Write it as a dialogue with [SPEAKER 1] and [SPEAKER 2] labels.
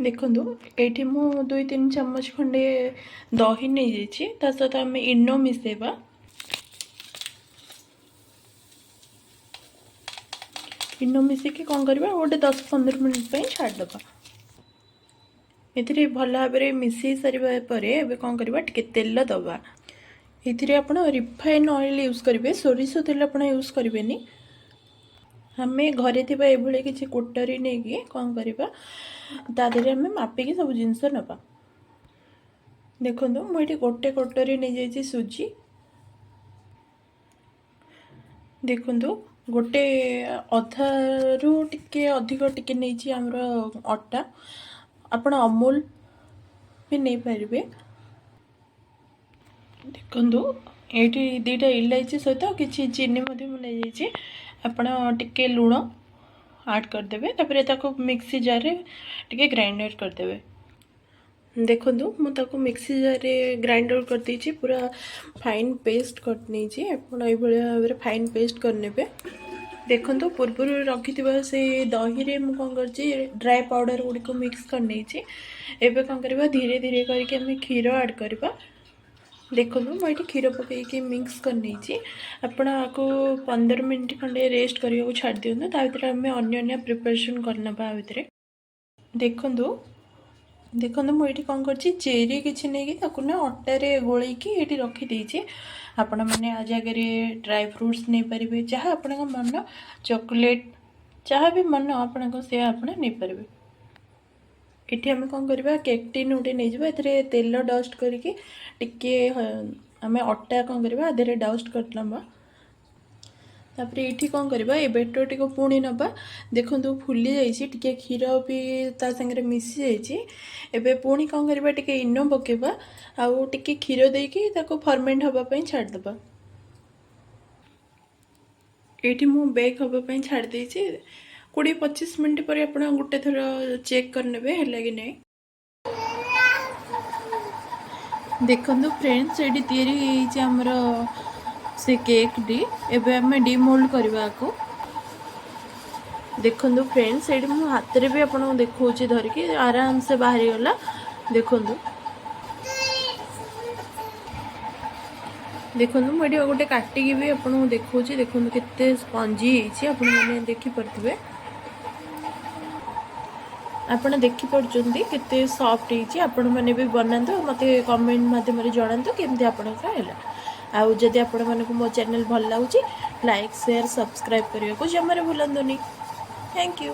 [SPEAKER 1] ଦେଖନ୍ତୁ, ଏଇଠି ମୁଁ 2-3 ଚାମଚ ଖଣ୍ଡେ ଦହି ନେଇଯାଇଛି। ତା ସହିତ ଆମେ ଇନୋ ମିଶାଇବା। ଇନୋ ମିଶେଇକି କ'ଣ କରିବା, ଗୋଟେ 10-15 ମିନିଟ୍ ପାଇଁ ଛାଡ଼ିଦେବା। ଏଥିରେ ଭଲ ଭାବରେ ମିଶାଇ ସାରିବା ପରେ ଏବେ କ'ଣ କରିବା, ଟିକେ ତେଲ ଦେବା। ଏଥିରେ ଆପଣ ରିଫାଇନ୍ ଅଏଲ୍ ୟୁଜ୍ କରିବେ, ସୋରିଷ ତେଲ ଆପଣ ୟୁଜ୍ କରିବେନି। ଆମେ ଘରେ ଥିବା ଏଭଳି କିଛି କଟୋରୀ ନେଇକି କ'ଣ କରିବା, ତା ଦେହରେ ଆମେ ମାପିକି ସବୁ ଜିନିଷ ନେବା। ଦେଖନ୍ତୁ, ମୁଁ ଏଠି ଗୋଟେ କଟୋରୀ ନେଇଯାଇଛି ସୁଜି। ଦେଖନ୍ତୁ, ଗୋଟେ ଅଧାରୁ ଟିକେ ଅଧିକ ଟିକେ ନେଇଛି ଆମର ଅଟା। ଆପଣ ଅମୁଲ ବି ନେଇପାରିବେ। ଦେଖନ୍ତୁ, ଏଇଠି 2ଟା ଇଲାଇଚି ସହିତ କିଛି ଚିନି ମଧ୍ୟ ମୁଁ ନେଇଯାଇଛି। ଆପଣ ଟିକେ ଲୁଣ ଆଡ଼୍ କରିଦେବେ। ତାପରେ ତାକୁ ମିକ୍ସି ଜାର୍ରେ ଟିକେ ଗ୍ରାଇଣ୍ଡର କରିଦେବେ। ଦେଖନ୍ତୁ, ମୁଁ ତାକୁ ମିକ୍ସି ଜାର୍ରେ ଗ୍ରାଇଣ୍ଡର କରିଦେଇଛି, ପୁରା ଫାଇନ୍ ପେଷ୍ଟ କରିନେଇଛି। ଆପଣ ଏଇଭଳି ଭାବରେ ଫାଇନ୍ ପେଷ୍ଟ କରିନେବେ। ଦେଖନ୍ତୁ, ପୂର୍ବରୁ ରଖିଥିବା ସେ ଦହିରେ ମୁଁ କ'ଣ କରିଛି, ଡ୍ରାଏ ପାଉଡ଼ର ଗୁଡ଼ିକୁ ମିକ୍ସ କରିନେଇଛି। ଏବେ କ'ଣ କରିବା, ଧୀରେ ଧୀରେ କରିକି ଆମେ କ୍ଷୀର ଆଡ଼୍ କରିବା। ଦେଖନ୍ତୁ, ମୁଁ ଏଇଠି କ୍ଷୀର ପକାଇକି ମିକ୍ସ କରିନେଇଛି। ଆପଣ ଆକୁ 15 ମିନିଟ୍ ଖଣ୍ଡେ ରେଷ୍ଟ କରିବାକୁ ଛାଡ଼ି ଦିଅନ୍ତୁ। ତା ଭିତରେ ଆମେ ଅନ୍ୟାନ୍ୟ ପ୍ରିପାରେସନ୍ କରିନେବା ଆ ଭିତରେ। ଦେଖନ୍ତୁ ଦେଖନ୍ତୁ, ମୁଁ ଏଇଠି କ'ଣ କରିଛି, ଚେରି କିଛି ନେଇକି ତାକୁ ନା ଅଟାରେ ଗୋଳେଇକି ଏଇଠି ରଖିଦେଇଛି। ଆପଣମାନେ ଆ ଜାଗାରେ ଡ୍ରାଏ ଫ୍ରୁଟ୍ସ ନେଇପାରିବେ, ଯାହା ଆପଣଙ୍କ ମନ, ଚକୋଲେଟ୍, ଯାହା ବି ମନ ଆପଣଙ୍କ ସେୟା ଆପଣ ନେଇପାରିବେ। ଏଠି ଆମେ କ'ଣ କରିବା, କେକ୍ ଟିନ୍ ଗୋଟେ ନେଇଯିବା। ଏଥିରେ ତେଲ ଡଷ୍ଟ କରିକି ଟିକେ ଆମେ ଅଟା କ'ଣ କରିବା, ଆ ଦେହରେ ଡଷ୍ଟ କରିନେବା। ତାପରେ ଏଇଠି କ'ଣ କରିବା, ଏ ବେଟରଟିକୁ ପୁଣି ନେବା। ଦେଖନ୍ତୁ, ଫୁଲି ଯାଇଛି, ଟିକେ କ୍ଷୀର ବି ତା ସାଙ୍ଗରେ ମିଶି ଯାଇଛି। ଏବେ ପୁଣି କ'ଣ କରିବା, ଟିକେ ଇନୋ ପକାଇବା ଆଉ ଟିକେ କ୍ଷୀର ଦେଇକି ତାକୁ ଫର୍ମେଣ୍ଟ ହେବା ପାଇଁ ଛାଡ଼ିଦେବା। ଏଇଠି ମୁଁ ବେକ୍ ହେବା ପାଇଁ ଛାଡ଼ି ଦେଇଛି। 20-25 ମିନିଟ୍ ପରେ ଆପଣ ଗୋଟେ ଥର ଚେକ୍ କରିନେବେ ହେଲା କି ନାହିଁ। ଦେଖନ୍ତୁ ଫ୍ରେଣ୍ଡସ୍, ଏଇଠି ତିଆରି ହେଇଯାଇଛି ଆମର ସେ କେକ୍ଟି। ଏବେ ଆମେ ଡିମୋଲ୍ଡ କରିବା ଆକୁ। ଦେଖନ୍ତୁ ଫ୍ରେଣ୍ଡସ୍, ଏଇଠି ମୁଁ ହାତରେ ବି ଆପଣଙ୍କୁ ଦେଖାଉଛି ଧରିକି, ଆରାମସେ ବାହାରିଗଲା। ଦେଖନ୍ତୁ ଦେଖନ୍ତୁ, ମୁଁ ଏଠି ଗୋଟେ କାଟିକି ବି ଆପଣଙ୍କୁ ଦେଖାଉଛି। ଦେଖନ୍ତୁ, କେତେ ସ୍ପଞ୍ଜି ହେଇଛି, ଆପଣମାନେ ଦେଖିପାରୁଥିବେ। ଆପଣ ଦେଖିପାରୁଛନ୍ତି କେତେ ସଫ୍ଟ ହେଇଛି। ଆପଣମାନେ ବି ବନାନ୍ତୁ, ମୋତେ କମେଣ୍ଟ ମାଧ୍ୟମରେ ଜଣାନ୍ତୁ କେମିତି ଆପଣଙ୍କର ହେଲା। ଆଉ ଯଦି ଆପଣମାନଙ୍କୁ ମୋ ଚ୍ୟାନେଲ୍ ଭଲ ଲାଗୁଛି, ଲାଇକ୍, ସେୟାର, ସବସ୍କ୍ରାଇବ୍ କରିବାକୁ ଜମାରୁ ଭୁଲନ୍ତୁନି। Thank you.